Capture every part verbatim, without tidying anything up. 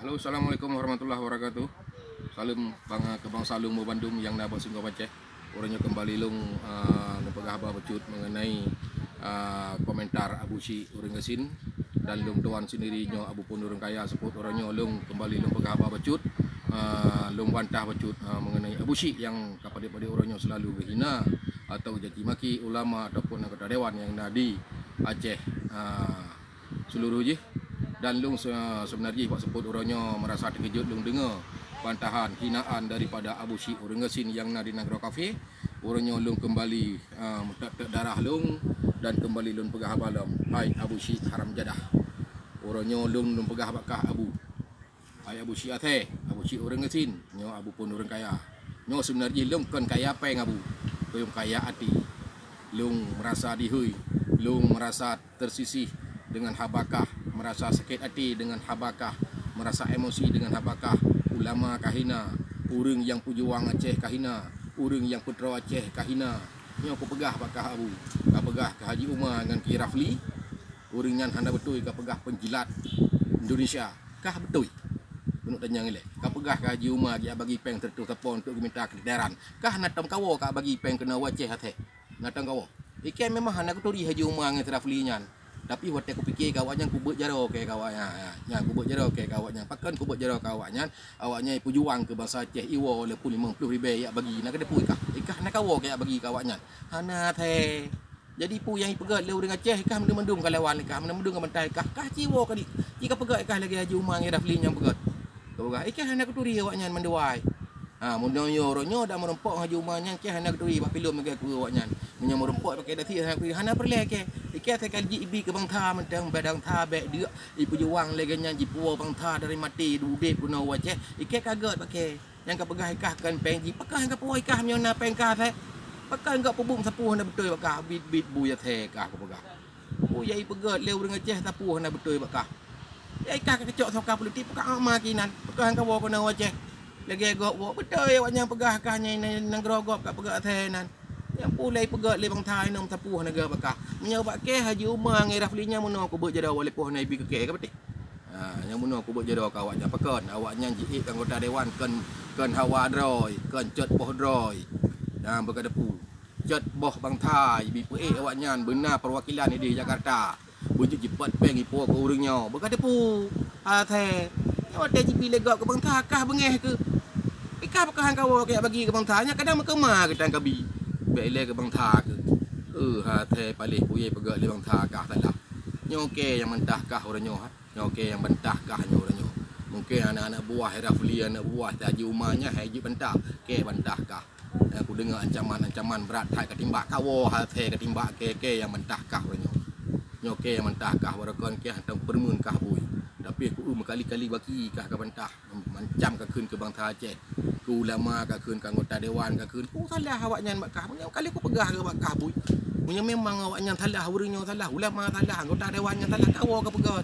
Halo, assalamualaikum warahmatullahi wabarakatuh. Saleuem bang, keu bansa lôn bandum nyang na bak singgoh Aceh. Uroe nyoe keumbali lôn, ah, neupeugah haba bacut mengenai, ah, komentar Abu Syik ureuëng gasien dan lôn tuan sendiri nyoe Abu Pon ureuëng kaya seupôt. Uroe nyoe lôn keumbali lôn peugah haba bacut, ah, lôn bantah bacut, ah, mengenai Abu Syik nyang ka padub-padub uroe nyoe selalu geuhina atau caci maki ulama ataupun anggota dewan nyang na di Aceh, ah, seuluruh jih. Dan lôn se-, seubeuna jih bak seupôt uroe nyoe meurasa teukeujot lôn deungoe bantahan hinaan daripada Abu Syik ureuëng gasien nyang na di nanggroe kafé. Uroe nyoe lôn keumbali, ah, meuteuk-teuk darah lôn dan keumbali lôn peugah haba lom, hai Abu Syik haram jadah. Uroe nyoe lôn, lôn peugah bak kah Abu. Hai Abu Syik Aceh, Abu Syik ureuëng gasien, nyoe Abu Pon ureuëng kaya. Nyoe seubeuna jih lôn kon kaya péng Abu, lôn kaya até. Lôn meurasa dihôi, lôn meurasa teusisih deungon haba kah, meurasa sakét até deungon haba kah, meurasa emosi deungon haba kah. Ulama kah hina, ureuëng nyang peujuang Aceh kah hina, ureuëng nyang peutroe Aceh kah hina. Nyoe kupeugah bak kah Abu, kapeugah keu Haji Uma ngon Ki Rafli, ureuëng nyan hana beutôi kapeugah penjilat Indonesia. Kah beutôi. Keuneuk tanyong ilée. Kapeugah keu Haji Uma geujak bagi péng seratus sapon untuk geuminta keudinaran. Kah na tom kawoe ka bagi péng keunoe u Aceh Aceh. Na tom kawoe. Ikei memang hana kuturi Haji Uma ngon Rafli nyan. Tapi watée kupike keu awaknyan, kubeuet jaroe keu awaknyan. Nyan kubeuet jaroe keu awaknyan. Pakon kubeuet jaroe keu awaknyan? Awaknyan peujuang keu bansa Aceh, iwoe walaupun limong ploh ribée jak bagi. Na keudeue peue kah? Ikah na kawoe keu jak bagi keu awaknyan. Hana the. Jadi peue nyang ipeugét lé ureuëng Aceh, ikah mandum-mandum ka lawan ikah, mandum-mandum ka bantai ikah, kah ci woe ka di, ci ka peugét ikah lagée Haji Uma ngon Rafli nyang peugét. Ka peugah, ikah hana kuturi awaknyan mandua. Ha, meunyoe uroe nyoe dak meurumpok ngon Haji Uma nyan, ikah hana kuturi bak filem lagée ku awaknyan. Meunyoe meurumpok pakai dasi hana kuturi, hana peureulée ikah. Ikah sekali jih ibi keu bansa mantong, bak bansa bék deuk, ipeujuang lagée nyan jipuwoe bansa dari maté udeb keunoe u Aceh. Ikah ka gét pakai. Nyang ka peugah ikah kon péng jih, pakon ka puwoe ikah meunyoe na péng kah seh? Pakon gop peubuet sapeue hana beutôi bak kah, bit-bit bui Aceh kah ka peugah. Peue nyang ipeugét lé ureuëng Aceh sapeue hana beutôi bak kah? Ya ikah ka keucok soka politik, pakon ma kinan, pakon ka woe keunoe u Aceh? Lagée gop woe, beutôi awaknyan peugah kah nyang nanggroe gop ka peugah Aceh nan. Nyang peue lé ipeugét lé bansa inong sapeue hana gop bak kah? Meunyoe bak kée Haji Uma ngon Rafli nyan meunoe kubeuet jaroe walaupun hana ibi keu kée ka beutôi. Ha, nyang bunoe kubeuet jaroe keu awaknyan. Pakon? Awaknyan jiék anggota dewan kon, kon hawa droe, kon cot boh droe. Nah, beuka teupeu. Cot boh bansa, jibi peuék awaknyan beuna perwakilan idéh Jakarta. Beujeuet jipat péng ipo keu ureuëng nyoe. Beuka teupeu. Asai. Nyoe watée jibi lé gob keu bansa, kah beungéh keu. Ikah pakon han kawoe keu bagi keu bansa, nyan kadang meukeuma keu tan kabi. Bék ilée keu bansa keu. Eh, asai paléh puyée peugah lé bansa kah salah. Nyoe kée nyang meuntaih kah uroe nyoe, ha? Nyoe kée nyang bantah kah nyoe uroe nyoe. Mungken aneuk-aneuk buah Rafli, aneuk buah Haji Uma nyan hai jeuet bantah, kée bantah kah. Eh, kudeungoe ancaman-ancaman brat that katimbak kawoe, hai katimbak kée-kée nyang bantah kah uroe nyoe. Nyoe kée nyang bantah kah, barokon kée hantom peureumeun kah bui. Tapi ku meukalikali baki kah ka bantah. Macam ka kheun keu bansa Aceh, keu ulama ka kheun, keu anggota dewan ka kheun. Peue salah awaknyan bak kah? Meunyoe kali kupeugah keu bak kah bui. Meunyoe memang awaknyan salah, ureuëng nyoe salah, ulama salah, anggota dewan nyan salah, kawoe ka peugah.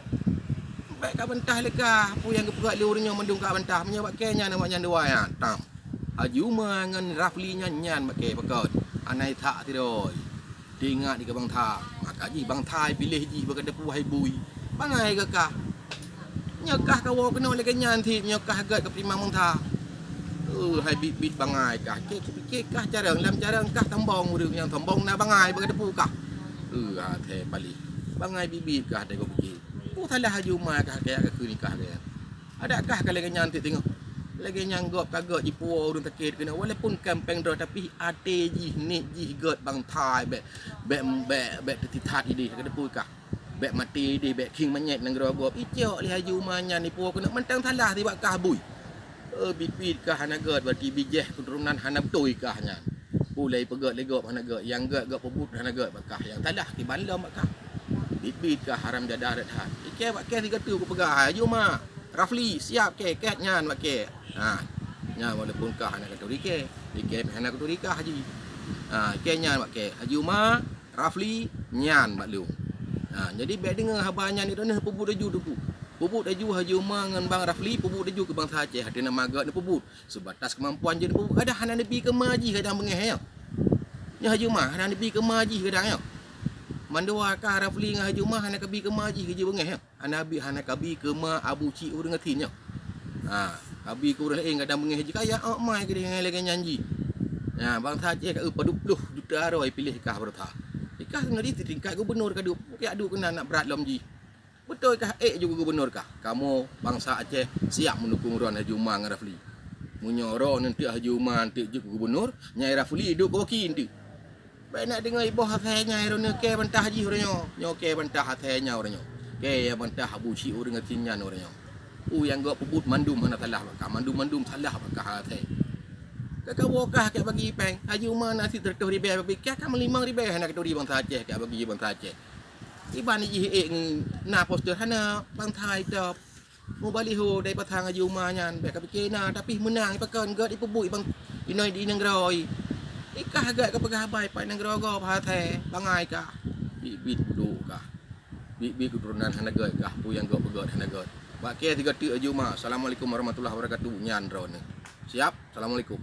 Bék ka bantah lé kah, peue nyang geupeugah lé ureuëng nyoe mandum ka bantah. Meunyoe bak kée nyan awaknyan dua nyan, tam. Haji Uma ngon Rafli nyan, nyan bak kée pakon. Anai that sidroe. Teuingat di keu bansa, maka jih bansa piléh jih beuka teupeu hai bui. Bangai geuh kah. Nyoe kah kawoe keunoe lagée nyan cit, nyoe kah gét keu peutimang bansa. Eh, hai bit-bit bangai kah. Kée kupike kah carông, lam carông kah sombong ureuëng nyang sombong na bangai beuka teupeu kah. Eh, asai paléh. Bangai bit-bit kah, dai kupike. Peue salah Haji Uma kah kaya keu nikah kah. Adakah ka lagée nyan teuk teungoh? Lagée nyan gob ka gét jipuwoe ureuëng sakét keunoe, walaupun kon péng droe, tapi até jih, niet jih gét bansa bék, bék, bék, bék teutithat idéh, ka teupeu kah? Bék maté idéh, bék khieng manyét nanggroe gob. Icok lé Haji Uma nyan jipuwoe keunoe mantong salah sibak kah bui. Eh, bit-bit kah hana gét, berarti bijéh keuturonan hana beutôi kah nyan. Peue lé ipeugét lé gob hana gét, nyang gét gob peubuet hana gét bak kah, nyang salah kiban lom bak kah. Bit-bit kah haram jadah that. Ikée bak kée sigoe teuk kupeugah, Haji Uma. Rafli, siap kée, kée nyan bak kée. Ha, nyan walaupun kah hana katuri kée, ikée pih hana katuri kah Haji. Ha, kée nyan bak kée, Haji Uma, Rafli, nyan bak lôn. Ha, jadi bék deungoe haba nyan, droeneuh peubuet laju teungku. Peubuet laju Haji Uma ngon Bang Rafli, peubuet laju keu bansa Aceh, até nama gét neupeubuet. Seubatas keumampuan jeuet neupeubuet, kadang hana neubi keuma jih kadang beungéh nyoe. Nyoe Haji Uma hana neubi keuma jih kadang nyoe. Mandua kah Rafli ngon Haji Uma hana kabi keuma jih keu jih beungéh nyoe. Hana bi, hana kabi keuma Abu Syik ureuëng gasien nyoe. Ha, abi keu ureuëng laén kadang beungéh jikaya, oh mai keu lagée nyan jih. Ha, bansa Aceh ka padub ploh juta droe piléh kah beureuta. Ikah ngeuri tingkat gubernur ka duek, keu duek keunan nak brat lom jih. Beutôi kah ék jeuet keu gubernur kah? Kamoe bansa Aceh siap meudukung droen Haji Uma ngon Rafli. Meunyoe droen eunteuk Haji Uma eunteuk jeuet keu gubernur, nyai Rafli duek keu waki eunteuk. Bék nak deungoe iboh asai nyai droeneuh kée bantah jih uroe nyoe. Nyoe kée bantah asai nyang uroe nyoe. Kée nyang bantah Abu Syik ureuëng asing nyan uroe nyoe. Peue nyang gok peubuet mandum hana salah bak kah, mandum-mandum salah bak kah asai. Ka kawoe kah kée bagi péng, Haji Uma na sireutôh ribée, bagi kah ka meulimong ribée hana katuri bansa Aceh kée bagi bansa Aceh. Iban jih ék na poster hana bansa itop. Mubaliho dai pasang Haji Uma nyan bék ka pike na, tapi meunang pakon gét ipeubuet bang inoi di nanggroe. Ikah gét ka peugah bai pai nanggroe gob haté bangai kah. Bit-bit budok kah. Bit-bit keuturonan hana gét kah, peue nyang gét peugét hana gét. Bak kée tiga teuk Haji Uma. Assalamualaikum warahmatullahi wabarakatuh. Nyan droeneuh. Siap. Assalamualaikum.